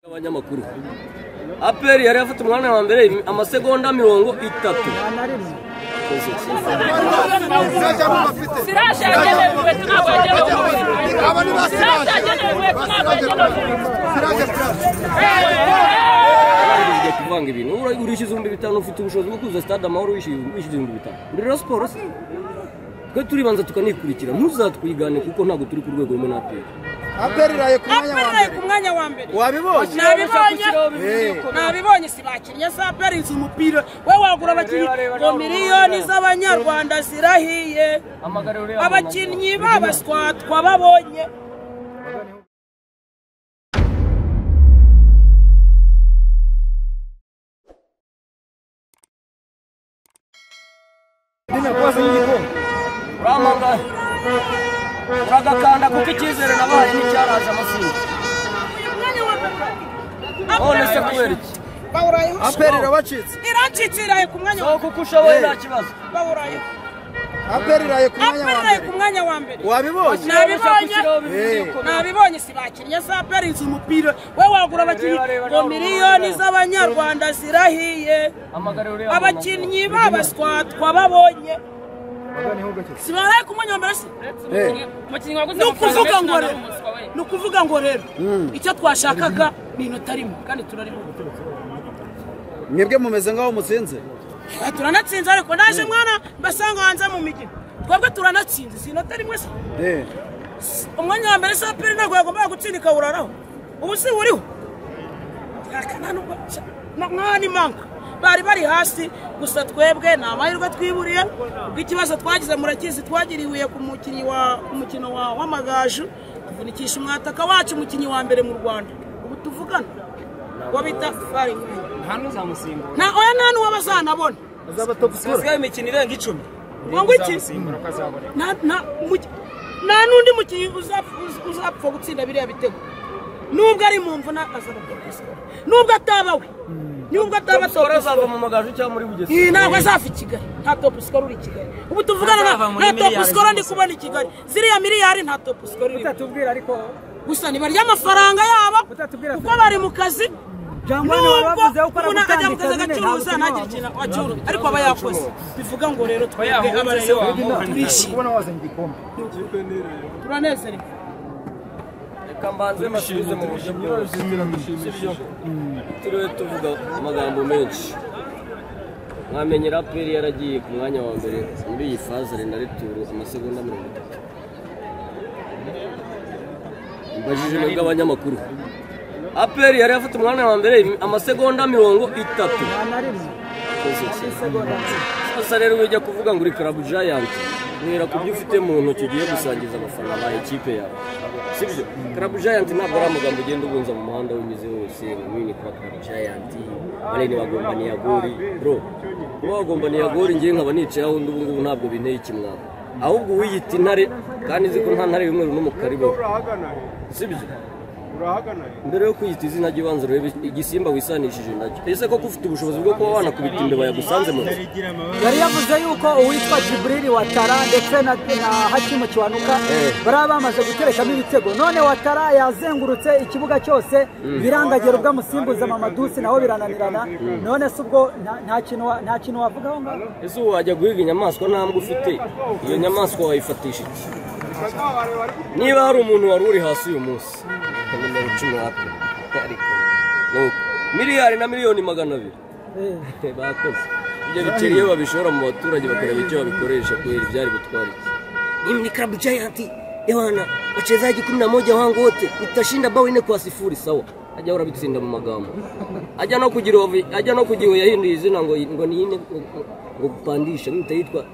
Abanyamakuru APR yari afite umwanya wa mbere amasegonda 30. Kuvanga ibintu urishyuza 5000 ufite ubushobozi bwo kuza stade Amahoro wishyuza 5000. Muri Rayon Sports twe turibanza tukanikurikira, ntuzatwigane kuko ntabwo turi ku rwego rumwe na APR. APR iraye ku mwanya wa mbere. Wabibonye? Nabibonye si bakinnye sa APR inzu umupira. We wagura abakinnyi ngo miliyoni z'abanyarwanda zirahiye. Abakinnyi babaswa twababonye. Uramanga uragakanda kuko icyizere nabahaye n'icyaraje amasinda. None se kubera iki? APR irabacitse. Iracitse iraye ku mwanya wa mbere. Kuko ushoboye nta kibazo. APR iraye ku mwanya wa mbere. Wabibonye? Nabibonye si bakinnye sa APR inzu umupira. We wagura abakinnyi ngo miliyoni z'abanyarwanda zirahiye. Abakinnyi babaswa twababonye. Sibaraye ku mwanya wa mbere se? Nukuvuga ngo rero icyo twashakaga ni inota rimwe kandi turarimo. Mwebwe mumeze ngaho mutsinze? Turanatsinze ariko naje mwana mbasanga hanze mu migi. Twebwe turanatsinze si inota rimwe se? Umwanya wa mbere sa APR ntabwo yagombaga gutsindika uraraho. Ubu si uriho. Mwana manka bari bari hasi gusa twebwe nta mahirwe twiburiye. Ikibazo twagize murakizi twagiriwe ku mukinnyi wa umukino wa w'amagaju tuvunikisha umwataka wacu umukinnyi wa mbere mu Rwanda ubu tuvugana wa bita Faringa nta n'uzamusimbura na oya nta n'uwabazanabona azaba top scorer imikino irenga 10 ngo iki nta n'undi mukinnyi uzapfa gutsinda biriya bitego nubwo ari mu mvuna azaba top scorer nubwo atabawe nubwo ataba top scorer mu magaju cyangwa muri Bugesera. Iyi ntabwo azafa i Kigali, nta top scorer uri i Kigali. Ubu tuvugana nta top scorer ndi kubona i Kigali. Ziriya miliyari nta top scorer iri. Utatubwira ariko gusa nibarya amafaranga yabo kuko bari mu kazi. Nubwo umuntu ajya mu kazi agacuruza ntagire ikintu acuruza ariko aba yakoze. Bivuga ngo rero twebwe abareyo turishimye. Turanezerewe. Reka mbanze mbasubize mu buryo bworoshye. Turiwe tuvuga amagambo menshi. Mwamenyera APR yaragiye ku mwanya wa mbere muri iyi faze na retour amasegonda 30. Mbajije mwebwe abanyamakuru. APR yari afite umwanya wa mbere amasegonda 30. Sasa rero ujya kuvuga ngo uri Club Giant, mwera ku byo ufite mu ntoki ugiye gusangiza abafana ba ekipe yawe. Sibyo? Club Giant ntabwo ari amagambo ugenda ubunza mu muhanda unyuze hose ngo ni kwa Club Giant, bane ni bagombaniye gori. Bro, kuba wagombaniye gori ngiye nkaba nicaye aho ndi ubu ngubu ntabwo binteye ikimwaro. Ahubwo wiyita intare kandi nzi ko nta ntare y'umweru n'umukara ibaho. Sibyo? Mbere yo kwiyita izina ry'ibanze urebe igisimba wisanishije nacyo. Ese koko ufite ubushobozi bwo kuba wanakubita imbeba yagusanze mu nzu? Yari yavuze yuko uwitwa Jibril Watara ndetse na Hakimu Kiwanuka bari bamaze guterekamo ibitego. None Watara yazengurutse ikibuga cyose birangagera ubwo amusimbuza Mamadusi naho birananirana. None se ubwo nta kintu wavugaho ngaho? Ese wajya guhiga inyamaswa ntambwe ufite, iyo nyamaswa wayifatisha iki? Niba hari umuntu wari uri hasi uyu munsi nimero 10 APR ariko nuko miliyari na miliyoni 200 bakoze ibyo biceri iyo babishora mu baturage bakareba icyo babikoresha kweli byari gutwara iki? Mimi ni Club Giant ewana, wachezaji 11 wangu wote nitashinda bao 4-0. Sawa, ajya urabitsinda mu magambo. Ajya no kugira ajya no kugira yahinduye izina ngo ni ine ngo kupandisha mutayitwa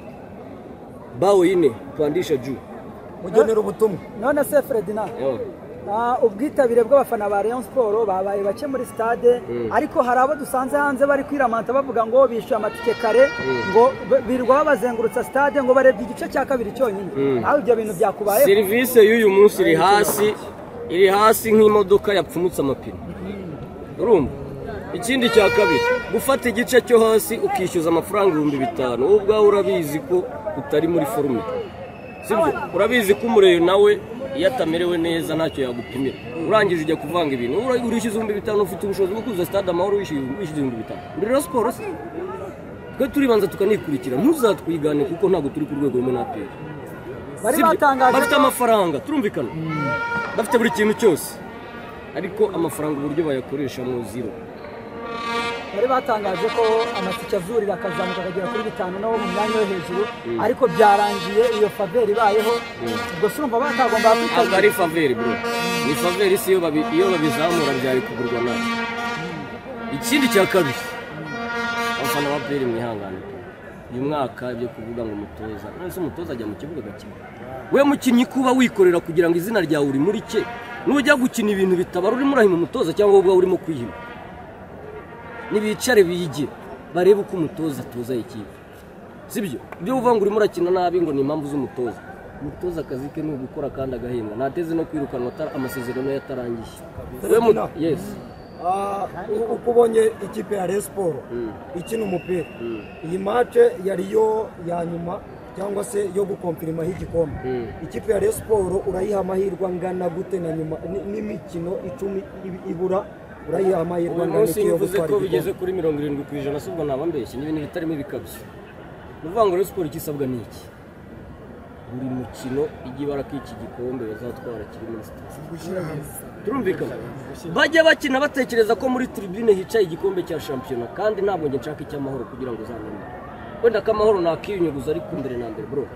bao 4 kupandisha juu mugenera ubutumwa. None se Ferdinand, ubwitabire bw'abafana ba Rayon Sports babaye bake muri stade, ariko hari abo dusanze hanze bari kwiramanta bavuga ngo bishyuye amatike kare ngo birirwa babazengurutsa stade ngo barebye igice cya kabiri cyonyine. Aho ibyo bintu byakubaye? Serivisi y'uyu munsi iri hasi nk'imodoka yapfumutse amapine. Urumva? Ikindi cya kabiri, gufata igice cyo hasi ukishyuza amafaranga 5000 wowe ubwawe urabizi ko utari muri forume. Sibyo? Urabizi ko umureyo nawe Iyo atamerewe neza ntacyo yagupimira. Urangije ujya kuvanga ibintu. Urishyuza 5000 ufite ubushobozi bwo kuza stade Amahoro wishyuza 5000. Uri Rayon Sports se? Twe turibanza tukanikurikira, ntuzatwigane kuko ntabwo turi ku rwego rumwe na APR. Bari batangaje bafite amafaranga, turumvikana. Bafite buri kintu cyose. Ariko amafaranga uburyo bayakoresha mu zero. Bari batangaje ko amatike azurira akazamuka akagera kuri 5 no mu myanya yo hejuru, ariko byarangiye iyo faveur ibayeho. Ubwo se urumva batagomba kwitabira? Ari faveur bro. Ni faveur si iyo babizamura byari kugurwa nabi. Ikindi cya kabiri, abafana ba APR mwihangane. Uyu mwaka ibyo kuvuga ngo umutoza, none se umutoza ajya mu kibuga gakina. We mukinnyi kuba wikorera kugira ngo izina ryawe uri muri cye, nujya gukina ibintu bitabara urimo urahima umutoza cyangwa wowe urimo kwihima. Nibicare bige barebe uko umutoza atoza ikipe, sibyo? Ibyo uvuga ngo urimo urakina nabi ngo ni impamvu z'umutoza. Umutoza akazi ke ni ugukora kandi agahembwa, ntateze no kwirukanwa amasezerano yatarangiye. Yes. Uko ubonye ikipe ya Rayon Sports ikina umupira, iyi match yari yo ya nyuma cyangwa se yo gukonfirima igikombe, ikipe ya Rayon Sports urayiha amahirwe angana gute na nyuma n'imikino 10 ibura? Urayiha amahirwe angana iki yo gutwara igikombe? Bigeze kuri 70% si ubwo naba mbeshye, ni ibintu bitarimo ibikabyo. Ni ukuvuga ngo Rayon Sports ikisabwa ni iki? Buri mukino ijya ibara ko iki gikombe bazatwara kiri muri stade. Turumvikana? Bajya bakina batekereza ko muri tribune hicaye igikombe cya shampiyona, kandi ntabwo njye nshaka icy'amahoro kugira ngo uzamenye. Wenda kamahoro nakiyunyuguza ariko mbere na mbere bro.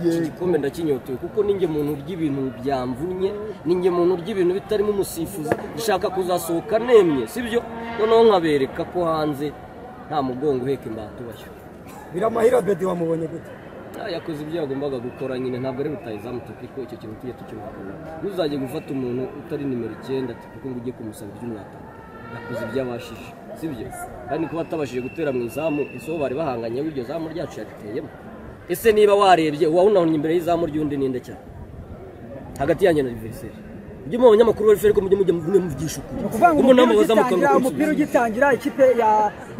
Iki gikombe ndakinyotewe kuko ninjye muntu urya ibintu byamvunnye, ninjye muntu urya ibintu bitarimo umusifuzi, ndashaka kuzasohoka nemye, sibyo? Noneho nkabereka ko hanze nta mugongo uheka imbata ubashyo. Biramahira Bedi wamubonye gute? Yakoze ibyo yagombaga gukora nyine, ntabwo ari rutayizamu tipiko, icyo kintu tujye tucyumvikana. Ntuzajye gufata umuntu utari nimero 9 tipiko ngo ujye kumusaba iby'umwataka. Yakoze ibyo abashije, sibyo? Kandi kuba atabashije gutera mu izamu, ese bo bari bahanganye w'iryo zamu ryacu yariteyemo. Ese niba warebye uwawunahunye imbere y'izamu ry'undi ninde cyane? Hagati yanjye na Adversaire. Mujye mu banyamakuru bari ko mujye muvugisha ukuri. Umupira ugitangira ikipe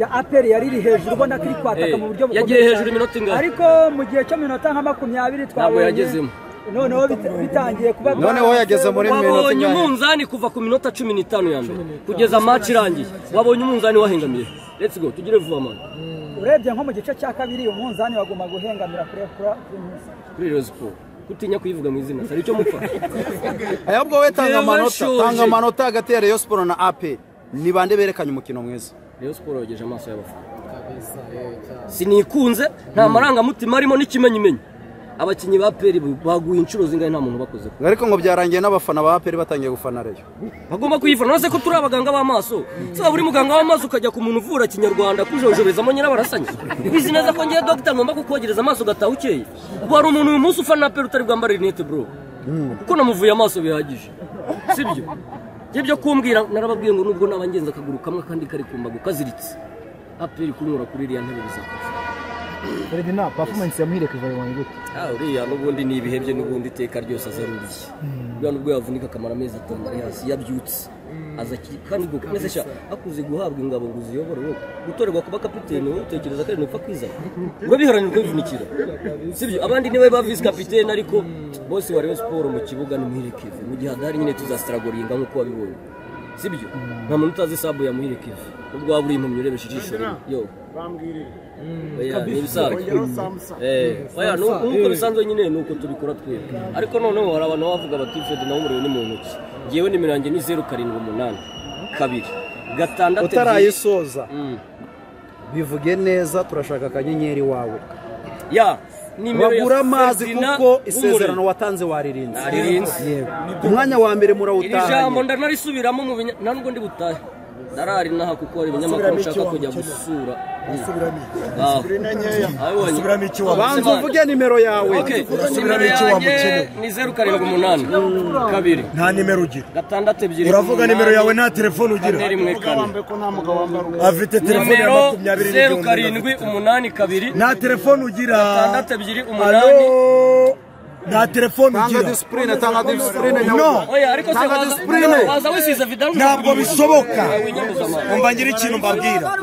ya APR yari iri hejuru, ubona ko iri kwataka mu buryo bukomeye. Yagiye hejuru iminota ingahe? Ariko mu gihe cyo minota nka 20 twabonye yagezemo. Noneho bitangiye kuba noneho yageze muri minota wabonye umunzani kuva ku minota 15 ya mbere kugeza match irangiye, wabonye umunzani wahengamiye. Let's go, tugire vuba man. Urebye nko mu gice cya kabiri umunzani wagomba guhengamira kuri Rayon Sports. Kutinya kuyivuga mu izina sari cyo mupfa. Ahubwo we tanga amanota hagati ya Rayon Sports na APR, ni bande berekanye umukino mwiza? Rayon Sports yogeje amaso y'abafana kabisa. Sinikunze, nta marangamutima arimo n'ikimenyimenyi. Abakinnyi ba APR baguye inshuro zingahe nta muntu bakoze. Ariko ngo byarangiye n'abafana ba APR batangiye gufana Rayon. Bagomba kuyifana nose ko turi abaganga b'amaso. Saba buri muganga w'amaso ukajya ku muntu uvura kinyarwanda kujojobezamo nyirabarasanye. Bizi neza ko ngiye doctor ngomba kukogereza amaso gataha ukeye. Ubu hari umuntu uyu munsi ufana APR utari bwambare rinete bro. Kuko namuvuye amaso bihagije. Sibyo? Ibyo kumbwira narababwiye ngo nubwo nabangenza akaguru kamwe kandi kari kumbago kaziritse. APR kunyura kuri iriya ntebe bizakufasha. Ferdinand, performance ya Muhire Kevin wabonye gute? Uriya n'ubundi ni ibihe bye, n'ubundi iteka ryose azaruriye. Uriya nubwo yavunika akamara amezi 5 ari hasi yabyutse. Aza kandi gukomeza sha akuze guhabwa ingabo ngo uziyobore wowe. Gutorerwa kuba kapiteni wowe utekereza ko ari nupfa kwizana. Urabiharanira ukabivunikira. Sibyo? Abandi niwe ba vice capitaine ariko bose wa Rayon Sports mu kibuga ni Muhire Kevin. Mu gihe adahari nyine tuzastragoringa nkuko wabibonye. Sibyo? Nta muntu utazi sabu ya Muhire Kevin. Ubwo waba uri impumyi urebesha ijisho rimwe. Yo. Bambwirire. Oya, nuko bisanzwe nyine nuko tubikora twebwe. Ariko noneho hari abantu bavuga bati Fred nawe umuriro ni mu ntoki. Ngewe nimero yanjye ni 078 2 6 utarayisoza. Bivuge neza turashaka akanyenyeri wawe. Ya, nimero ya amazi kuko isezerano watanze waririnze. Naririnze. Umwanya wa mbere murawutahanye. Iri jambo ndanarisubiramo mu nubwo ndi butahe. Narari naha kuko ari ibinyamakuru nshaka kujya gusura. Asubiramo iki wa Banza uvuge nimero yawe. Asubiramo iki wa mukene? Ni 078 2. Nta nimero ugira. 6 2. Uravuga nimero yawe nta telefone ugira. Afite telefone ya 20 078 2. Nta telefone ugira. 6 2 8. Nta telefone ugira. Tanga discipline, tanga discipline. No. Oya, ariko se waza wisize Vidal. Ntabwo bishoboka. Umva ngira ikintu mbabwira.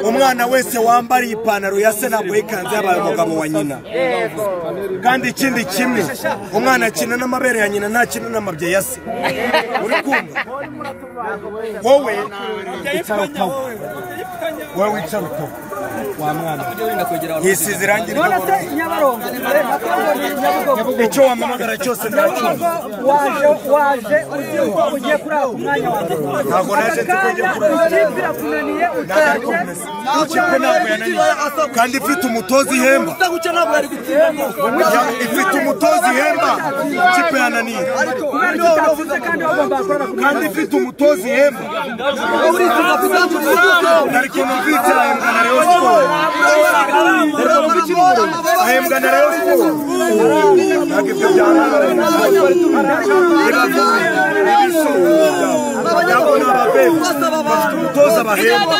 Umwana wese wambariye ipantaro ya se ntabwo yikanze yabaye umugabo wa nyina. Kandi ikindi kimwe, umwana akina n'amabere ya nyina ntakina n'amabye ya se. Uri kumva? Wowe icara utawe. Wowe icara utawe. Wa mwana. Yisize irangi ry'ubururu. Icyo wamamagara cyose ndacyumva. Waje uzi uko ugiye kuri ako mwanya wawe. Ntabwo naje nzi ko ngiye kuri ako. Ikipe irakunaniye utaje. Ikipe ntabwo yananiye. Kandi ifite umutoza ihemba. Ifite umutoza ihemba. Ikipe yananiye. Kandi ifite umutoza ihemba. Ariko numvise ahembwa na Rayon Sports. Ahembwa na Rayon Sports. Ntabwo ibyo umutoza bahemba.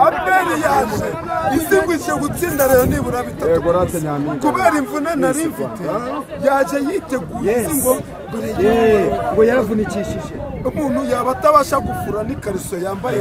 Aperi yaje izingwishe gutsinda rero nibura bitatu kubera imvune nari mfite yaje yiteguye ngo ngo yaravunikishije umuntu yaba atabasha gufura n'ikariso yambaye.